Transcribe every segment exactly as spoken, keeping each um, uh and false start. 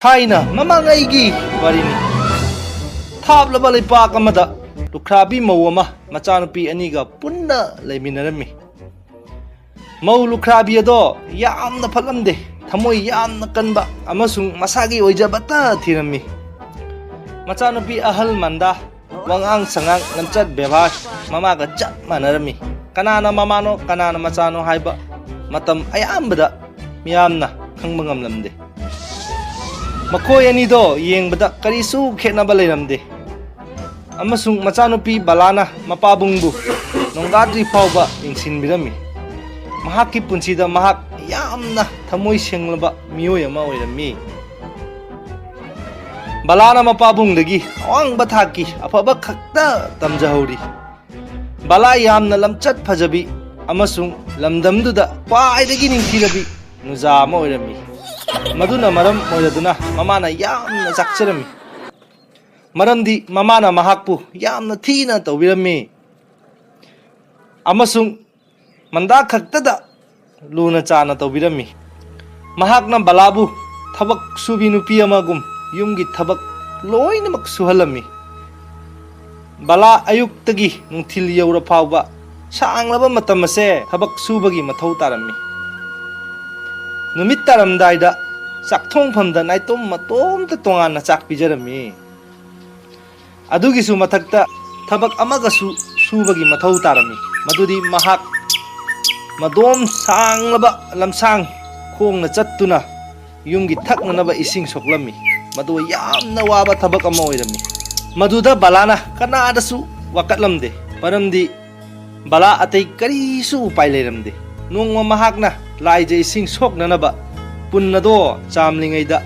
ꯊꯥꯏꯅ ꯃꯃꯥꯡꯉꯩꯒꯤ ꯋꯥꯔꯤꯅꯤ꯫ ꯊꯥꯞꯂꯕ ꯂꯩꯄꯥꯛ ꯑꯃꯗ ꯂꯨꯈ꯭ꯔꯥꯕꯤ ꯃꯧ ꯑꯃ ꯃꯆꯥꯅꯨꯄꯤ ꯑꯅꯤꯒ ꯄꯨꯟꯅ ꯂꯩꯃꯤꯟꯅꯔꯝꯃꯤ꯫ ꯃꯧ ꯂꯨꯈ꯭ꯔꯥꯕꯤ ꯑꯗꯣ ꯌꯥꯝꯅ ꯐꯠꯂꯝꯗꯦ, ꯊꯃꯣꯏ ꯌꯥꯝꯅ ꯀꯟꯕ ꯑꯃꯁꯨꯡ ꯃꯁꯥꯒꯤ ꯑꯣꯏꯖꯕꯇ ꯊꯤꯔꯝꯃꯤ꯫ ꯃꯆꯥꯅꯨꯄꯤ ꯑꯍꯜ ꯃꯟꯗꯥ ꯋꯥꯉꯥꯡ ꯁꯉꯥꯡ, ꯂꯝꯆꯠ ꯕꯦꯕꯥꯔ ꯃꯃꯥꯒ ꯆꯞ ꯃꯥꯟꯅꯔꯝꯃꯤ꯫ ꯀꯅꯥꯅ ꯃꯃꯥꯅꯣ, ꯀꯅꯥꯅ ꯃꯆꯥꯅꯣ ꯍꯥꯏꯕ ꯃꯇꯝ ꯑꯌꯥꯝꯕꯗ ꯃꯤꯌꯥꯝꯅ ꯈꯪꯕ ꯉꯝꯂꯝꯗꯦ꯫ ꯃꯈꯣꯏ ꯑꯅꯤꯗꯣ ꯌꯦꯡꯕꯗ ꯀꯔꯤꯁꯨ ꯈꯦꯠꯅꯕ ꯂꯩꯔꯝꯗꯦ, ꯑꯃꯁꯨꯡ ꯃꯆꯥꯅꯨꯄꯤ ꯕꯂꯥꯅ ꯃꯄꯥꯕꯨꯡꯕꯨ ꯅꯣꯡꯒꯥꯗ꯭ꯔꯤ ꯐꯥꯎꯕ ꯌꯦꯡꯁꯤꯟꯕꯤꯔꯝꯃꯤ꯫ ꯃꯍꯥꯛꯀꯤ ꯄꯨꯟꯁꯤꯗ ꯃꯍꯥꯛ ꯌꯥꯝꯅ ꯊꯃꯣꯏ ꯁꯦꯡꯂꯕ ꯃꯤꯑꯣꯏ ꯑꯃ ꯑꯣꯏꯔꯝꯃꯤ꯫ ꯕꯂꯥꯅ ꯃꯄꯥꯕꯨꯡꯗꯒꯤ ꯑꯋꯥꯡꯕ ꯊꯥꯛꯀꯤ ꯑꯐꯕ ꯈꯛꯇ ꯇꯝꯖꯍꯧꯔꯤ꯫ ꯕꯂꯥ ꯌꯥꯝꯅ ꯂꯝꯆꯠ ꯐꯖꯕꯤ ꯑꯃꯁꯨꯡ ꯂꯝꯗꯝꯗꯨꯗ ꯈ꯭ꯋꯥꯏꯗꯒꯤ ꯅꯤꯡꯊꯤꯔꯕꯤ ꯅꯨꯖꯥ ꯑꯃ ꯑꯣꯏꯔꯝꯃꯤ꯫ ꯃꯗꯨꯅ ꯃꯔꯝ ꯑꯣꯏꯔꯗꯨꯅ ꯃꯃꯥꯅ ꯌꯥꯝꯅ ꯆꯥꯛꯆꯔꯝꯃꯤ, ꯃꯔꯝꯗꯤ ꯃꯃꯥꯅ ꯃꯍꯥꯛꯄꯨ ꯌꯥꯝꯅ ꯊꯤꯅ ꯇꯧꯕꯤꯔꯝꯃꯤ꯫ ꯑꯃꯁꯨꯡ ꯃꯟꯗꯥ ꯈꯛꯇꯗ ꯂꯨꯅ ꯆꯥꯟꯅ ꯇꯧꯕꯤꯔꯝꯃꯤ꯫ ꯃꯍꯥꯛꯅ ꯕꯂꯥꯕꯨ ꯊꯕꯛ ꯁꯨꯕꯤ ꯅꯨꯄꯤ ꯑꯃꯒꯨꯝ ꯌꯨꯝꯒꯤ ꯊꯕꯛ ꯂꯣꯏꯅꯃꯛ ꯁꯨꯍꯜꯂꯝꯃꯤ꯫ ꯕꯂꯥ ꯑꯌꯨꯛꯇꯒꯤ ꯅꯨꯡꯊꯤꯜ ꯌꯧꯔ ꯐꯥꯎꯕ ꯁꯥꯡꯂꯕ ꯃꯇꯝ ꯑꯁꯦ ꯊꯕꯛ ꯁꯨꯕꯒꯤ ꯃꯊꯧ ꯇꯥꯔꯝꯃꯤ꯫ ꯅꯨꯃꯤꯠ ꯇꯥꯔꯝꯗꯥꯏꯗ ꯆꯥꯛꯊꯣꯡꯐꯝꯗ ꯅꯥꯏꯇꯣꯝ ꯃꯇꯣꯝꯇ ꯇꯣꯉꯥꯟꯅ ꯆꯥꯛ ꯄꯤꯖꯔꯝꯃꯤ꯫ ꯑꯗꯨꯒꯤꯁꯨ ꯃꯊꯛꯇ ꯊꯕꯛ ꯑꯃꯒꯁꯨ ꯁꯨꯕꯒꯤ ꯃꯊꯧ ꯇꯥꯔꯝꯃꯤ, ꯃꯗꯨꯗꯤ ꯃꯍꯥꯛ ꯃꯗꯣꯝ ꯁꯥꯡꯂꯕ ꯂꯝꯁꯥꯡ ꯈꯣꯡꯅ ꯆꯠꯇꯨꯅ ꯌꯨꯝꯒꯤ ꯊꯛꯅꯅꯕ ꯏꯁꯤꯡ ꯁꯣꯛꯂꯝꯃꯤ꯫ ꯃꯗꯨ ꯌꯥꯝꯅ ꯋꯥꯕ ꯊꯕꯛ ꯑꯃ ꯑꯣꯏꯔꯝꯃꯤ, ꯃꯗꯨꯗ ꯕꯂꯥꯅ ꯀꯅꯥꯗꯁꯨ ꯋꯥꯀꯠꯂꯝꯗꯦ, ꯃꯔꯝꯗꯤ ꯕꯂꯥ ꯑꯇꯩ ꯀꯔꯤꯁꯨ ꯎꯄꯥꯏ ꯂꯩꯔꯝꯗꯦ꯫ ꯅꯣꯡꯃ ꯃꯍꯥꯛꯅ ꯂꯥꯏꯖ ꯏꯁꯤꯡ ꯁꯣꯛꯅꯅꯕ ꯄꯨꯟ ꯑꯗꯣ ꯆꯥꯝꯂꯤꯉꯩꯗ,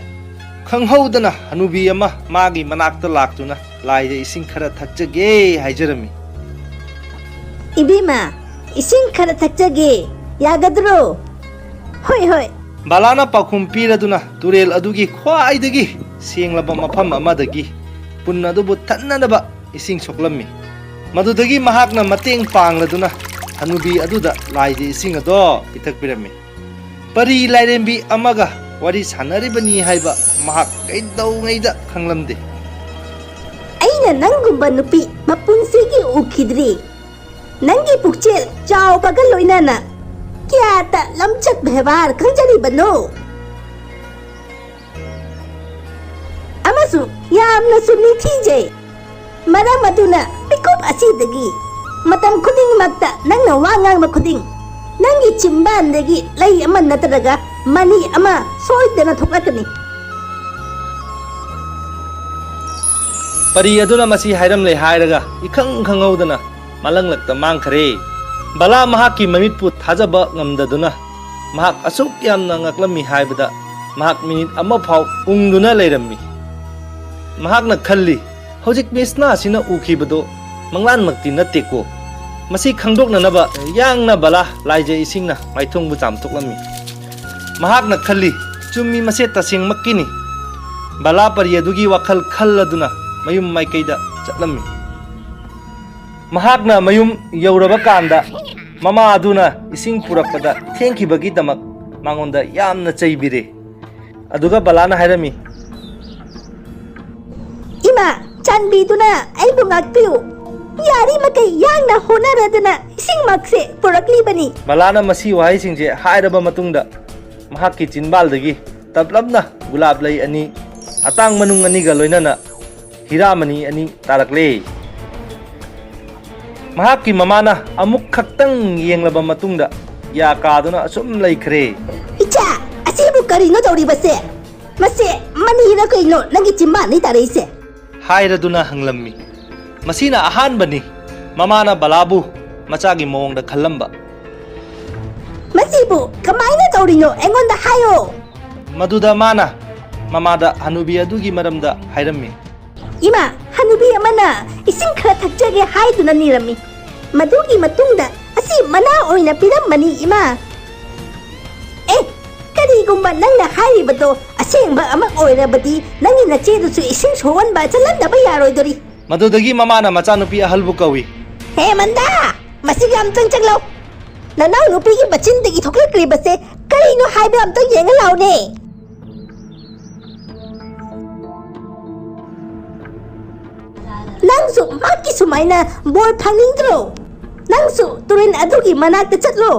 ꯈꯪꯍꯧꯗꯅ ꯍꯅꯨꯕꯤ ꯑꯃ ꯃꯥꯒꯤ ꯃꯅꯥꯛꯇ ꯂꯥꯛꯇꯨꯅ ꯂꯥꯏꯗ ꯏꯁꯤꯡ ꯈꯔ ꯊꯛꯆꯒꯦ ꯍꯥꯏꯖꯔꯝꯃꯤ꯫ ꯏꯕꯦꯝꯃ, ꯏꯁꯤꯡ ꯈꯔ ꯊꯛꯆꯒꯦ, ꯌꯥꯒꯗ꯭ꯔꯣ? ꯍꯣꯏ, ꯍꯣꯏ꯫ ꯕꯂꯥꯅ ꯄꯥꯎꯈꯨꯝ ꯄꯤꯔꯗꯨꯅ ꯇꯨꯔꯦꯜ ꯑꯗꯨꯒꯤ ꯈ꯭ꯋꯥꯏꯗꯒꯤ ꯁꯦꯡꯂꯕ ꯃꯐꯝ ꯑꯃꯗꯒꯤ ꯄꯨꯟ ꯑꯗꯨꯕꯨ ꯊꯟꯅꯅꯕ ꯏꯁꯤꯡ ꯁꯣꯛꯂꯝꯃꯤ꯫ ꯃꯗꯨꯗꯒꯤ ꯃꯍꯥꯛꯅ ꯃꯇꯦꯡ ꯄꯥꯡꯂꯗꯨꯅ ꯍꯅꯨꯕꯤ ꯑꯗꯨꯗ ꯂꯥꯏꯒꯤ ꯏꯁꯤꯡ ꯑꯗꯣ ꯄꯤꯊꯛꯄꯤꯔꯝꯃꯤ꯫ ꯄꯔꯤ ꯂꯥꯏꯔꯦꯝꯕꯤ ꯑꯃꯒ ꯋꯥꯔꯤ ꯁꯥꯟꯅꯔꯤꯕꯅꯤ ꯍꯥꯏꯕ ꯃꯍꯥꯛ ꯀꯩꯗꯧꯉꯩꯗ ꯈꯪꯂꯝꯗꯦ꯫ ꯑꯩꯅ ꯅꯪꯒꯨꯝꯕ ꯅꯨꯄꯤ ꯃꯄꯨꯟꯁꯤꯒꯤ ꯎꯈꯤꯗ꯭ꯔꯤ꯫ ꯅꯪꯒꯤ ꯄꯨꯛꯆꯦꯜ ꯆꯥꯎꯕꯒ ꯂꯣꯏꯅꯅ ꯀꯌꯥꯇ ꯂꯝꯆꯠ ꯕꯦꯕꯥꯔ ꯈꯪꯖꯔꯤꯕꯅꯣ? ꯑꯃꯁꯨꯡ ꯌꯥꯝꯅꯁꯨ ꯅꯤꯡꯊꯤꯖꯩ꯫ ꯃꯔꯝ ꯑꯗꯨꯅ ꯃꯤꯀꯨꯞ ꯑꯁꯤꯗꯒꯤ ꯃꯇꯝ ꯈꯨꯗꯤꯡꯃꯛꯇ ꯅꯪꯅ ꯋꯥ ꯉꯥꯡꯕ ꯈꯨꯗꯤꯡ ꯅꯪꯒꯤ ꯆꯤꯝꯕꯥꯟꯗꯒꯤ ꯂꯩ ꯑꯃ ꯅꯠꯇ꯭ꯔꯒ ꯃꯅꯤ ꯑꯃ ꯁꯣꯏꯗꯅ ꯊꯣꯛꯂꯛꯀꯅꯤ꯫ ꯄꯔꯤ ꯑꯗꯨꯅ ꯃꯁꯤ ꯍꯥꯏꯔꯝꯂꯦ ꯍꯥꯏꯔꯒ ꯏꯈꯪ ꯈꯪꯍꯧꯗꯅ ꯃꯥꯂꯪꯂꯛꯇ ꯃꯥꯡꯈ꯭ꯔꯦ꯫ ꯕꯂꯥ ꯃꯍꯥꯛꯀꯤ ꯃꯃꯤꯠꯄꯨ ꯊꯥꯖꯕ ꯉꯝꯗꯗꯨꯅ ꯃꯍꯥꯛ ꯑꯁꯨꯛ ꯌꯥꯝꯅ ꯉꯛꯂꯝꯃꯤ ꯍꯥꯏꯕꯗ ꯃꯍꯥꯛ ꯃꯤꯅꯤꯠ ꯑꯃ ꯐꯥꯎ ꯎꯪꯗꯨꯅ ꯂꯩꯔꯝꯃꯤ꯫ ꯃꯍꯥꯛꯅ ꯈꯜꯂꯤ, "ꯍꯧꯖꯤꯛ ꯃꯤꯁꯅꯥ ꯑꯁꯤꯅ ꯎꯈꯤꯕꯗꯣ ꯃꯪꯂꯥꯟꯃꯛꯇꯤ ꯅꯠꯇꯦꯀꯣ"꯫ ꯃꯁꯤ ꯈꯪꯗꯣꯛꯅꯅꯕ ꯌꯥꯡꯅ ꯕꯂꯥ ꯂꯥꯏꯖ ꯏꯁꯤꯡꯅ ꯃꯥꯏꯊꯣꯡꯕꯨ ꯆꯥꯝꯊꯣꯛꯂꯝꯃꯤ꯫ ꯃꯍꯥꯛꯅ ꯈꯜꯂꯤ, "ꯆꯨꯝꯃꯤ, ꯃꯁꯦ ꯇꯁꯦꯡꯃꯛꯀꯤꯅꯤ"꯫ ꯕꯂꯥ ꯄꯔꯤ ꯑꯗꯨꯒꯤ ꯋꯥꯈꯜ ꯈꯜꯂꯗꯨꯅ ꯃꯌꯨꯝ ꯃꯥꯏꯀꯩꯗ ꯆꯠꯂꯝꯃꯤ꯫ ꯃꯍꯥꯛꯅ ꯃꯌꯨꯝ ꯌꯧꯔꯕ ꯀꯥꯟꯗ ꯃꯃꯥ ꯑꯗꯨꯅ ꯏꯁꯤꯡ ꯄꯨꯔꯛꯄꯗ ꯊꯦꯡꯈꯤꯕꯒꯤꯗꯃꯛ ꯃꯉꯣꯟꯗ ꯌꯥꯝꯅ ꯆꯩꯕꯤꯔꯦ꯫ ꯑꯗꯨꯒ ꯕꯂꯥꯅ ꯍꯥꯏꯔꯝꯃꯤ, "ꯏꯃꯥ, ꯆꯥꯟꯕꯤꯗꯨꯅ ꯑꯩꯕꯨ ꯉꯥꯛꯄꯤꯌꯨ꯫ ꯌꯥꯔꯤꯃꯈꯩ ꯌꯥꯡꯅ ꯍꯣꯠꯅꯔꯗꯨꯅ ꯏꯁꯤꯡꯃꯛꯁꯦ ꯄꯨꯔꯛꯂꯤꯕꯅꯤ"꯫ ꯕꯂꯥꯅ ꯃꯁꯤ ꯋꯥꯍꯩꯁꯤꯡꯁꯦ ꯍꯥꯏꯔꯕ ꯃꯇꯨꯡꯗ ꯃꯍꯥꯛꯀꯤ ꯆꯤꯟꯕꯥꯜꯗꯒꯤ ꯇꯞꯂꯞꯅ ꯒꯨꯂꯥꯞ ꯂꯩ ꯑꯅꯤ, ꯑꯇꯥꯡ ꯃꯅꯨꯡ ꯑꯅꯤꯒ ꯂꯣꯏꯅꯅ ꯍꯤꯔꯥꯃꯅꯤ ꯑꯅꯤ ꯇꯥꯔꯛꯂꯦ꯫ ꯃꯍꯥꯛꯀꯤ ꯃꯃꯥꯅ ꯑꯃꯨꯛ ꯈꯛꯇꯪ ꯌꯦꯡꯂꯕ ꯃꯇꯨꯡꯗ ꯌꯥ ꯀꯥꯗꯨꯅ ꯑꯁꯨꯝ ꯂꯩꯈ꯭ꯔꯦ꯫ "ꯏꯆꯥ, ꯑꯁꯤꯕꯨ ꯀꯔꯤꯅꯣ ꯇꯧꯔꯤꯕꯁꯦ? ꯃꯁꯦ ꯃꯅꯤꯔ ꯀꯩꯅꯣ ꯅꯪꯒꯤ ꯆꯤꯝꯕꯥꯟꯗꯩ ꯇꯥꯔꯛꯏꯁꯦ?" ꯍꯥꯏꯔꯗꯨꯅ ꯍꯪꯂꯝꯃꯤ꯫ ꯃꯁꯤꯅ ꯑꯍꯥꯟꯕꯅꯤ ꯃꯃꯥꯅ ꯕꯂꯥꯕꯨ ꯃꯆꯥꯒꯤ ꯃꯑꯣꯡꯗ ꯈꯜꯂꯝꯕ꯫ "ꯃꯁꯤꯕꯨ ꯀꯃꯥꯏꯅ ꯇꯧꯔꯤꯅꯣ? ꯑꯩꯉꯣꯟꯗ ꯍꯥꯏꯌꯣ!" ꯃꯗꯨꯗ ꯃꯥꯅ ꯃꯃꯥꯗ ꯍꯅꯨꯕꯤ ꯑꯗꯨꯒꯤ ꯃꯔꯝꯗ ꯍꯥꯏꯔꯝꯃꯤ꯫ "ꯏꯃꯥ, ꯍꯅꯨꯕꯤ ꯑꯃꯅ ꯏꯁꯤꯡ ꯈꯔ ꯊꯛꯆꯒꯦ ꯍꯥꯏꯗꯨꯅ ꯅꯤꯔꯝꯃꯤ꯫ ꯃꯗꯨꯒꯤ ꯃꯇꯨꯡꯗ ꯑꯁꯤ ꯃꯅꯥ ꯑꯣꯏꯅ ꯄꯤꯔꯝꯕꯅꯤ, ꯏꯃꯥ"꯫ "ꯑꯦ, ꯀꯔꯤꯒꯨꯝꯕ ꯅꯪꯅ ꯍꯥꯏꯔꯤꯕꯗꯣ ꯑꯁꯦꯡꯕ ꯑꯃ ꯑꯣꯏꯔꯕꯗꯤ ꯅꯪꯒꯤ ꯅꯆꯦꯗꯨꯁꯨ ꯏꯁꯤꯡ ꯁꯣꯛꯍꯟꯕ ꯆꯠꯍꯟꯗꯕ ꯌꯥꯔꯣꯏꯗꯣꯔꯤ"꯫ ꯃꯗꯨꯗꯒꯤ ꯃꯃꯥꯅ ꯃꯆꯥꯅꯨꯄꯤ ꯑꯍꯜꯕꯨ ꯀꯧꯏ꯫ "ꯍꯦ ꯃꯟꯗꯥ, ꯃꯁꯤꯒ ꯑꯝꯇꯪ ꯆꯪꯂꯧ꯫ ꯅꯅꯥꯎ ꯅꯨꯄꯤꯒꯤ ꯃꯆꯤꯟꯗꯒꯤ ꯊꯣꯛꯂꯛꯂꯤꯕꯁꯦ ꯀꯔꯤꯅꯣ ꯍꯥꯏꯕ ꯑꯝꯇꯪ ꯌꯦꯡꯍꯜꯂꯥꯎꯅꯦ"꯫ ꯅꯪꯁꯨ ꯃꯍꯥꯛꯀꯤ ꯁꯨꯃꯥꯏꯅ ꯕꯣꯔ ꯐꯪꯅꯤꯡꯗ꯭ꯔꯣ? ꯅꯪꯁꯨ ꯇꯨꯔꯦꯜ ꯑꯗꯨꯒꯤ ꯃꯅꯥꯛꯇ ꯆꯠꯂꯣ꯫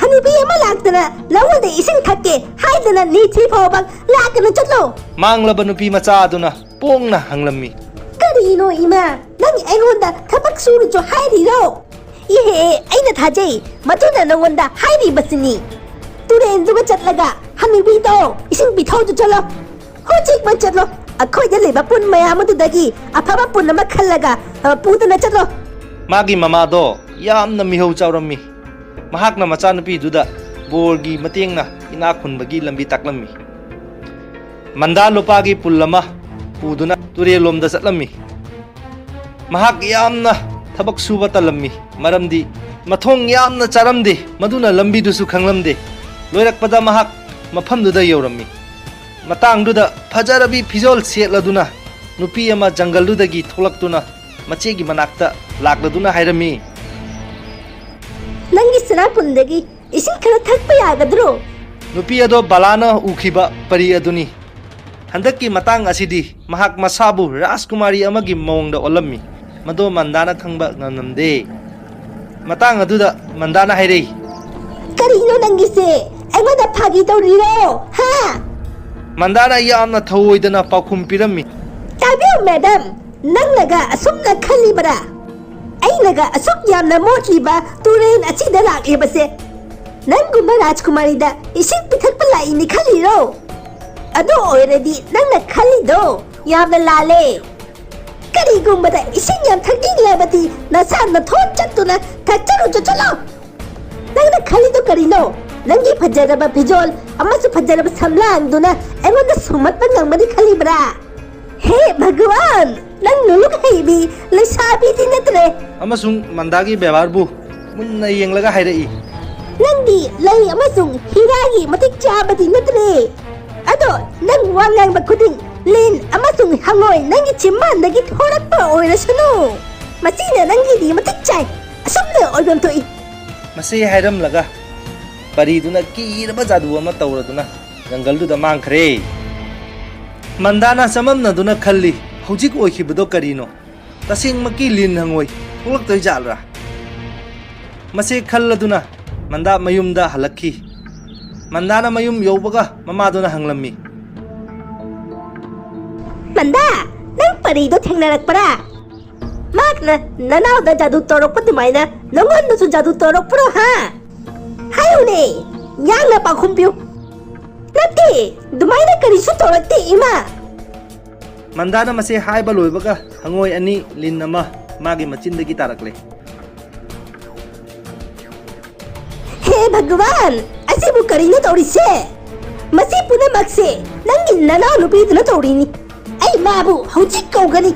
ꯍꯅꯨꯕꯤ ꯑꯃ ꯂꯥꯛꯇꯅ ꯅꯉꯣꯟꯗ ꯏꯁꯤꯡ ꯊꯛꯀꯦ ꯍꯥꯏꯗꯅ ꯅꯤꯊꯤ ꯐꯥꯎꯕ ꯂꯥꯛꯀꯅꯨ, ꯆꯠꯂꯣ꯫ ꯃꯥꯡꯂꯕ ꯅꯨꯄꯤ ꯃꯆꯥ ꯑꯗꯨꯅ ꯄꯣꯡꯅ ꯍꯪꯂꯝꯃꯤ꯫ ꯀꯔꯤꯅꯣ ꯏꯃꯥ? ꯅꯪ ꯑꯩꯉꯣꯟꯗ ꯊꯕꯛ ꯁꯨꯔꯨꯆꯣ ꯍꯥꯏꯔꯤꯔꯣ? ꯏꯍꯦ, ꯑꯩꯅ ꯊꯥꯖꯩ, ꯃꯗꯨꯅ ꯅꯉꯣꯟꯗ ꯍꯥꯏꯔꯤꯕꯁꯤꯅꯤ꯫ ꯇꯨꯔꯦꯜꯗꯨꯒ ꯆꯠꯂꯒ ꯍꯅꯨꯕꯤꯗꯣ ꯏꯁꯤꯡ ꯄꯤꯊꯧꯗꯨ ꯆꯠꯂꯣ꯫ ꯍꯧꯖꯤꯛꯃꯛ ꯆꯠꯂꯣ꯫ ꯑꯩꯈꯣꯏꯗ ꯂꯩꯕ ꯄꯨꯟ ꯃꯌꯥꯝ ꯑꯗꯨꯗꯒꯤ ꯑꯐꯕ ꯄꯨꯟ ꯑꯃ ꯈꯜꯂꯒ, ꯑ, ꯄꯨꯗꯨꯅ ꯆꯠꯂꯣ꯫ ꯃꯥꯒꯤ ꯃꯃꯥꯗꯣ ꯌꯥꯝꯅ ꯃꯤꯍꯧ ꯆꯥꯎꯔꯝꯃꯤ꯫ ꯃꯍꯥꯛꯅ ꯃꯆꯥꯅꯨꯄꯤꯗꯨꯗ ꯕꯣꯔꯒꯤ ꯃꯇꯦꯡꯅ ꯏꯅꯥꯛ ꯈꯨꯟꯕꯒꯤ ꯂꯝꯕꯤ ꯇꯥꯛꯂꯝꯃꯤ꯫ ꯃꯟꯗꯥ ꯂꯨꯄꯥꯒꯤ ꯄꯨꯜ ꯑꯃ ꯄꯨꯗꯨꯅ ꯇꯨꯔꯦꯜꯂꯣꯝꯗ ꯆꯠꯂꯝꯃꯤ꯫ ꯃꯍꯥꯛ ꯌꯥꯝꯅ ꯊꯕꯛ ꯁꯨꯕ ꯇꯜꯂꯝꯃꯤ, ꯃꯔꯝꯗꯤ ꯃꯊꯣꯡ ꯌꯥꯝꯅ ꯆꯥꯔꯝꯗꯦ, ꯃꯗꯨꯅ ꯂꯝꯕꯤꯗꯨꯁꯨ ꯈꯪꯂꯝꯗꯦ꯫ ꯂꯣꯏꯔꯛꯄꯗ ꯃꯍꯥꯛ ꯃꯐꯝꯗꯨꯗ ꯌꯧꯔꯝꯃꯤ꯫ ꯃꯇꯥꯡꯗꯨꯗ ꯐꯖꯔꯕꯤ ꯐꯤꯖꯣꯜ ꯁꯦꯠꯂꯗꯨꯅ ꯅꯨꯄꯤ ꯑꯃ ꯖꯪꯒꯜꯗꯨꯗꯒꯤ ꯊꯣꯛꯂꯛꯇꯨꯅ ꯃꯆꯦꯒꯤ ꯃꯅꯥꯛꯇ ꯂꯥꯛꯂꯗꯨꯅ ꯍꯥꯏꯔꯝꯃꯤ꯫ ꯅꯪꯒꯤ ꯁꯅꯥꯄꯨꯟꯗꯒꯤ ꯏꯁꯤꯡ ꯈꯔ ꯊꯛꯄ ꯌꯥꯒꯗ꯭ꯔꯣ? ꯅꯨꯄꯤ ꯑꯗꯣ ꯕꯂꯥꯅ ꯎꯈꯤꯕ ꯄꯔꯤ ꯑꯗꯨꯅꯤ꯫ ꯍꯟꯗꯛꯀꯤ ꯃꯇꯥꯡ ꯑꯁꯤꯗꯤ ꯃꯍꯥꯛ ꯃꯁꯥꯕꯨ ꯔꯥꯖꯀꯨꯃꯥꯔꯤ ꯑꯃꯒꯤ ꯃꯑꯣꯡꯗ ꯑꯣꯜꯂꯝꯃꯤ꯫ ꯃꯗꯣ ꯃꯟꯗꯥꯅ ꯈꯪꯕ ꯉꯝꯂꯝꯗꯦ꯫ ꯃꯇꯥꯡ ꯑꯗꯨꯗ ꯃꯟꯗꯥꯅ ꯍꯥꯏꯔꯛꯏ꯫ ꯀꯔꯤꯅꯣ ꯅꯪꯒꯤꯁꯦ? ꯑꯩꯉꯣꯟꯗ ꯐꯥꯒꯤ ꯇꯧꯔꯤꯔꯣ? ꯍꯥ? ꯃꯟꯗꯥꯅ ꯌꯥꯝꯅ ꯊꯧꯑꯣꯏꯗꯅ ꯄꯥꯎꯈꯨꯝ ꯄꯤꯔꯝꯃꯤ꯫ ꯇꯥꯕꯤꯌꯨ, ꯃꯦꯗꯝ, ꯅꯪꯅꯒ ꯑꯁꯨꯝꯅ ꯈꯜꯂꯤꯕꯔꯥ? ꯑꯩꯅꯒ ꯑꯁꯨꯛ ꯌꯥꯝꯅ ꯃꯣꯠꯂꯤꯕ ꯇꯨꯔꯦꯜ ꯑꯁꯤꯗ ꯂꯥꯛꯂꯤꯕꯁꯦ ꯅꯪꯒꯨꯝꯕ ꯔꯥꯖꯀꯨꯃꯥꯔꯤꯗ ꯏꯁꯤꯡ ꯄꯤꯊꯛꯄ ꯂꯥꯛꯏꯅꯤ ꯈꯜꯂꯤꯔꯣ? ꯑꯗꯨ ꯑꯣꯏꯔꯗꯤ ꯅꯪꯅ ꯈꯜꯂꯤꯗꯣ ꯌꯥꯝꯅ ꯂꯥꯜꯂꯦ꯫ ꯀꯔꯤꯒꯨꯝꯕꯗ ꯏꯁꯤꯡ ꯌꯥꯝ ꯊꯛꯅꯤꯡꯂꯕꯗꯤ ꯅꯁꯥ ꯅꯊꯣꯟ ꯆꯠꯇꯨꯅ ꯊꯛꯆꯔꯨ ꯆꯠꯂꯣ꯫ ꯅꯪꯅ ꯈꯜꯂꯤꯗꯣ ꯀꯔꯤꯅꯣ? ꯅꯪꯒꯤ ꯐꯖꯔꯕ ꯐꯤꯖꯣꯜ ꯑꯃꯁꯨꯡ ꯐꯖꯔꯕ ꯁꯝꯂꯥꯡꯗꯨꯅ ꯑꯩꯉꯣꯟꯗ ꯁꯨꯝꯍꯠꯄ ꯉꯝꯒꯅꯤ ꯈꯜꯂꯤꯕ꯭ꯔꯥ? ꯍꯦ ꯚꯒꯋꯥꯟ, ꯅꯪ ꯅꯣꯂꯨꯛ ꯍꯩꯕꯤ ꯂꯩꯁꯥꯕꯤꯗꯤ ꯅꯠꯇ꯭ꯔꯦ꯫ ꯑꯃꯁꯨꯡ ꯃꯟꯗꯥꯒꯤ ꯕꯦꯕꯥꯔꯕꯨ ꯃꯨꯟꯅ ꯌꯦꯡꯂꯒ ꯍꯥꯏꯔꯛꯏ꯫ ꯅꯪꯗꯤ ꯂꯩ ꯑꯃꯁꯨꯡ ꯍꯤꯔꯥꯒꯤ ꯃꯇꯤꯛ ꯆꯥꯕꯗꯤ ꯅꯠꯇ꯭ꯔꯦ꯫ ꯑꯗꯣ ꯅꯪ ꯋꯥ ꯉꯥꯡꯕ ꯈꯨꯗꯤꯡ ꯂꯤꯟ ꯑꯃꯁꯨꯡ ꯍꯪꯉꯣꯏ ꯅꯪꯒꯤ ꯆꯤꯝꯕꯥꯟꯗꯒꯤ ꯊꯣꯔꯛꯄ ꯑꯣꯏꯔꯁꯅꯨ꯫ ꯃꯁꯤꯅ ꯅꯪꯒꯤꯗꯤ ꯃꯇꯤꯛ ꯆꯥꯏ꯫ ꯑꯁꯨꯝꯅ ꯑꯣꯏꯐꯝ ꯊꯣꯛꯏ꯫ ꯃꯁꯤ ꯍꯥꯏꯔꯝꯂꯒ ꯄꯔꯤꯗꯨꯅ ꯀꯤꯔꯕ ꯖꯥꯗꯨ ꯑꯃ ꯇꯧꯔꯗꯨꯅ ꯖꯪꯒꯜꯗꯨꯗ ꯃꯥꯡꯈ꯭ꯔꯦ꯫ ꯃꯟꯗꯥꯅ ꯆꯃꯝꯅꯗꯨꯅ ꯈꯜꯂꯤ, ꯍꯧꯖꯤꯛ ꯑꯣꯏꯈꯤꯕꯗꯣ ꯀꯔꯤꯅꯣ? ꯇꯁꯦꯡꯃꯛꯀꯤ ꯂꯤꯟ ꯍꯪꯉꯣꯏ ꯊꯣꯛꯂꯛꯇꯣꯏ ꯖꯥꯠꯂꯥ? ꯃꯁꯤ ꯈꯜꯂꯗꯨꯅ ꯃꯟꯗꯥ ꯃꯌꯨꯝꯗ ꯍꯜꯂꯛꯈꯤ꯫ ꯃꯟꯗꯥꯅ ꯃꯌꯨꯝ ꯌꯧꯕꯒ ꯃꯃꯥꯗꯨꯅ ꯍꯪꯂꯝꯃꯤ꯫ "ꯃꯟꯗꯥ, ꯅꯪ ꯄꯔꯤꯗꯣ ꯊꯦꯡꯅꯔꯛꯄ꯭ꯔꯥ? ꯃꯍꯥꯛꯅ ꯅꯅꯥꯎꯗ ꯖꯥꯗꯨ ꯇꯧꯔꯛꯄ ꯑꯗꯨꯃꯥꯏꯅ ꯅꯉꯣꯟꯗꯁꯨ ꯖꯥꯗꯨ ꯇꯧꯔꯛꯄ꯭ꯔꯣ, ꯍꯥ? ꯍꯥꯏꯌꯨꯅꯦ, ꯌꯥꯡꯅ ꯄꯥꯎꯈꯨꯝ ꯄꯤꯌꯨ꯫" "ꯅꯠꯇꯦ, ꯑꯗꯨꯃꯥꯏꯅ ꯀꯔꯤꯁꯨ ꯇꯧꯔꯛꯇꯦ, ꯏꯃꯥ꯫" ꯃꯟꯗꯥꯅ ꯃꯁꯤ ꯍꯥꯏꯕ ꯂꯣꯏꯕꯒ ꯍꯪꯉꯣꯏ ꯑꯅꯤ, ꯂꯤꯟ ꯑꯃ ꯃꯥꯒꯤ ꯃꯆꯤꯟꯗꯒꯤ ꯇꯥꯔꯛꯂꯦ꯫ "ꯍꯦ ꯚꯒꯋꯥꯟ, ꯑꯁꯤꯕꯨ ꯀꯔꯤꯅꯣ ꯇꯧꯔꯤꯁꯦ? ꯃꯁꯤ ꯄꯨꯝꯅꯃꯛꯁꯦ ꯅꯪꯒꯤ ꯅꯅꯥꯎꯅꯨꯄꯤꯗꯨꯅ ꯇꯧꯔꯤꯅꯤ꯫ ꯑꯩ ꯃꯥꯕꯨ ꯍꯧꯖꯤꯛ ꯀꯧꯒꯅꯤ꯫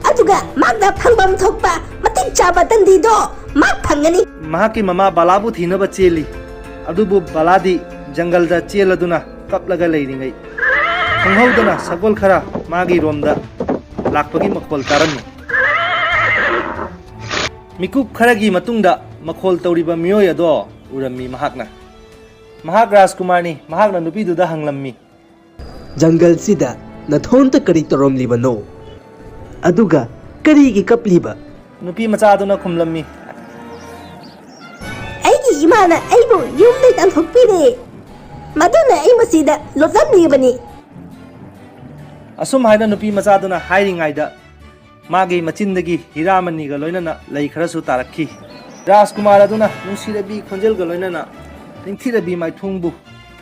ꯑꯗꯨꯒ ꯃꯍꯥꯛꯅ ꯐꯪꯐꯝ ꯊꯣꯛꯄ ꯃꯇꯤꯛ ꯆꯥꯕ ꯇꯟꯗꯤꯗꯣ ꯃꯍꯥꯛ ꯐꯪꯒꯅꯤ꯫" ꯃꯍꯥꯛꯀꯤ ꯃꯃꯥ ꯕꯂꯥꯕꯨ ꯊꯤꯅꯕ ꯆꯦꯜꯂꯤ꯫ ꯑꯗꯨꯕꯨ ꯕꯂꯥꯗꯤ ꯖꯪꯒꯜꯗ ꯆꯦꯜꯂꯗꯨꯅ ꯀꯞꯂꯒ ꯂꯩꯔꯤꯉꯩ, ꯈꯪꯍꯧꯗꯅ ꯁꯒꯣꯜ ꯈꯔ ꯃꯥꯒꯤ ꯔꯣꯝꯗ ꯂꯥꯛꯄꯒꯤ ꯃꯈꯣꯜ ꯇꯥꯔꯝꯃꯤ꯫ ꯃꯤꯀꯨꯞ ꯈꯔꯒꯤ ꯃꯇꯨꯡꯗ ꯃꯈꯣꯜ ꯇꯧꯔꯤꯕ ꯃꯤꯑꯣꯏ ꯑꯗꯣ ꯎꯔꯝꯃꯤ ꯃꯍꯥꯛꯅ꯫ ꯃꯍꯥꯛ ꯔꯥꯖꯀꯨꯃꯥꯔꯅꯤ꯫ ꯃꯍꯥꯛꯅ ꯅꯨꯄꯤꯗꯨꯗ ꯍꯪꯂꯝꯃꯤ꯫ "ꯖꯪꯒꯜꯁꯤꯗ ꯅꯊꯣꯟꯇ ꯀꯔꯤ ꯇꯧꯔꯝꯂꯤꯕꯅꯣ? ꯑꯗꯨꯒ ꯀꯔꯤꯒꯤ ꯀꯞꯂꯤꯕ?" ꯅꯨꯄꯤ ꯃꯆꯥꯗꯨꯅ ꯈꯨꯝꯂꯝꯃꯤ꯫ "ꯑꯩꯒꯤ ꯏꯃꯥꯅ ꯑꯩꯕꯨ ꯌꯨꯝꯗꯒꯤ ꯇꯥꯟꯊꯣꯛꯄꯤꯔꯦ꯫ ꯃꯗꯨꯅ ꯑꯩ ꯃꯁꯤꯗ ꯂꯣꯠꯂꯝꯂꯤꯕꯅꯤ꯫" ꯑꯁꯨꯝ ꯍꯥꯏꯅ ꯅꯨꯄꯤ ꯃꯆꯥꯗꯨꯅ ꯍꯥꯏꯔꯤꯉꯩꯗ, ꯃꯥꯒꯤ ꯃꯆꯤꯟꯗꯒꯤ ꯍꯤꯔꯥꯃꯅꯤꯒ ꯂꯣꯏꯅꯅ ꯂꯩ ꯈꯔꯁꯨ ꯇꯥꯔꯛꯈꯤ꯫ ꯔꯥꯖꯀꯨꯃꯥꯔ ꯑꯗꯨꯅ ꯅꯨꯡꯁꯤꯔꯕꯤ ꯈꯣꯟꯖꯦꯜꯒ ꯂꯣꯏꯅꯅ ꯅꯤꯡꯊꯤꯔꯕꯤ ꯃꯥꯏꯊꯣꯡꯕꯨ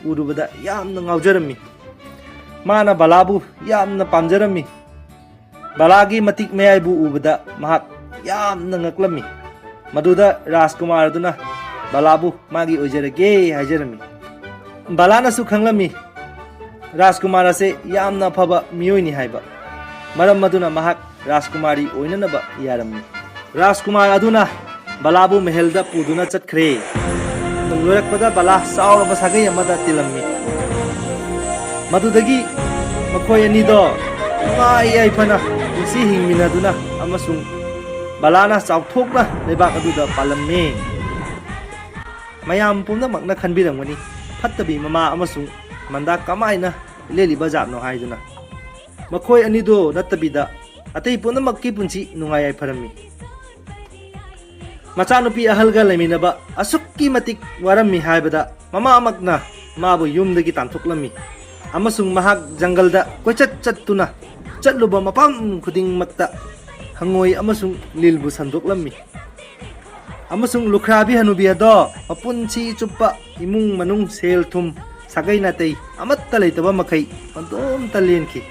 ꯎꯔꯨꯕꯗ ꯌꯥꯝꯅ ꯉꯥꯎꯖꯔꯝꯃꯤ꯫ ꯃꯥꯅ ꯕꯂꯥꯕꯨ ꯌꯥꯝꯅ ꯄꯥꯝꯖꯔꯝꯃꯤ꯫ ꯕꯂꯥꯒꯤ ꯃꯇꯤꯛ ꯃꯌꯥꯏꯕꯨ ꯎꯕꯗ ꯃꯍꯥꯛ ꯌꯥꯝꯅ ꯉꯛꯂꯝꯃꯤ꯫ ꯃꯗꯨꯗ ꯔꯥꯖꯀꯨꯃꯥꯔ ꯑꯗꯨꯅ ꯕꯂꯥꯕꯨ ꯃꯥꯒꯤ ꯑꯣꯏꯖꯔꯒꯦ ꯍꯥꯏꯖꯔꯝꯃꯤ꯫ ꯕꯂꯥꯅꯁꯨ ꯈꯪꯂꯝꯃꯤ ꯔꯥꯖꯀꯨꯃꯥꯔ ꯑꯁꯦ ꯌꯥꯝꯅ ꯑꯐꯕ ꯃꯤꯑꯣꯏꯅꯤ ꯍꯥꯏꯕ꯫ ꯃꯔꯝ ꯑꯗꯨꯅ ꯃꯍꯥꯛ ꯔꯥꯖꯀꯨꯃꯥꯔꯤ ꯑꯣꯏꯅꯅꯕ ꯌꯥꯔꯝꯃꯤ꯫ ꯔꯥꯖꯀꯨꯃꯥꯔ ꯑꯗꯨꯅ ꯕꯂꯥꯕꯨ ꯃꯍꯜꯗ ꯄꯨꯗꯨꯅ ꯆꯠꯈ꯭ꯔꯦ꯫ ꯂꯣꯏꯔꯛꯄꯗ ꯕꯂꯥ ꯆꯥꯎꯔꯕ ꯁꯥꯒꯩ ꯑꯃꯗ ꯇꯤꯜꯂꯝꯃꯤ꯫ ꯃꯗꯨꯗꯒꯤ ꯃꯈꯣꯏ ꯑꯅꯤꯗꯣ ꯅꯨꯡꯉꯥꯏ ꯌꯥꯏꯐꯅ ꯄꯨꯟꯁꯤ ꯍꯤꯡꯃꯤꯟꯅꯗꯨꯅ ꯑꯃꯁꯨꯡ ꯕꯂꯥꯅ ꯆꯥꯎꯊꯣꯛꯅ ꯂꯩꯕꯥꯛ ꯑꯗꯨꯗ ꯄꯥꯜꯂꯝꯃꯤ꯫ ꯃꯌꯥꯝ ꯄꯨꯝꯅꯃꯛꯅ ꯈꯟꯕꯤꯔꯝꯒꯅꯤ, ꯐꯠꯇꯕꯤ ꯃꯃꯥ ꯑꯃꯁꯨꯡ ꯃꯟꯗꯥ ꯀꯃꯥꯏꯅ ꯂꯦꯜꯂꯤꯕ ꯖꯥꯠꯅꯣ ꯍꯥꯏꯗꯨꯅ꯫ ꯃꯈꯣꯏ ꯑꯅꯤꯗꯣ ꯅꯠꯇꯕꯤꯗ ꯑꯇꯩ ꯄꯨꯝꯅꯃꯛꯀꯤ ꯄꯨꯟꯁꯤ ꯅꯨꯡꯉꯥꯏ ꯌꯥꯏꯐꯔꯝꯃꯤ꯫ ꯃꯆꯥꯅꯨꯄꯤ ꯑꯍꯜꯒ ꯂꯩꯃꯤꯟꯅꯕ ꯑꯁꯨꯛꯀꯤ ꯃꯇꯤꯛ ꯋꯥꯔꯝꯃꯤ ꯍꯥꯏꯕꯗ ꯃꯃꯥꯃꯛꯅ ꯃꯥꯕꯨ ꯌꯨꯝꯗꯒꯤ ꯇꯥꯟꯊꯣꯛꯂꯝꯃꯤ ꯑꯃꯁꯨꯡ ꯃꯍꯥꯛ ꯖꯪꯒꯜꯗ ꯀꯣꯏꯆꯠ ꯆꯠꯇꯨꯅ ꯆꯠꯂꯨꯕ ꯃꯐꯝ ꯈꯨꯗꯤꯡꯃꯛꯇ ꯍꯪꯉꯣꯏ ꯑꯃꯁꯨꯡ ꯂꯤꯜꯕꯨ ꯁꯟꯗꯣꯛꯂꯝꯃꯤ꯫ ꯑꯃꯁꯨꯡ ꯂꯨꯈ꯭ꯔꯥꯕꯤ ꯍꯅꯨꯕꯤ ꯑꯗꯣ ꯃꯄꯨꯟꯁꯤ ꯆꯨꯞꯄ ꯏꯃꯨꯡ ꯃꯅꯨꯡ, ꯁꯦꯜ ꯊꯨꯝ, ꯁꯥꯒꯩ ꯅꯥꯇꯩ ꯑꯃꯠꯇ ꯂꯩꯇꯕ ꯃꯈꯩ ꯃꯇꯣꯝꯇ ꯂꯦꯟꯈꯤ꯫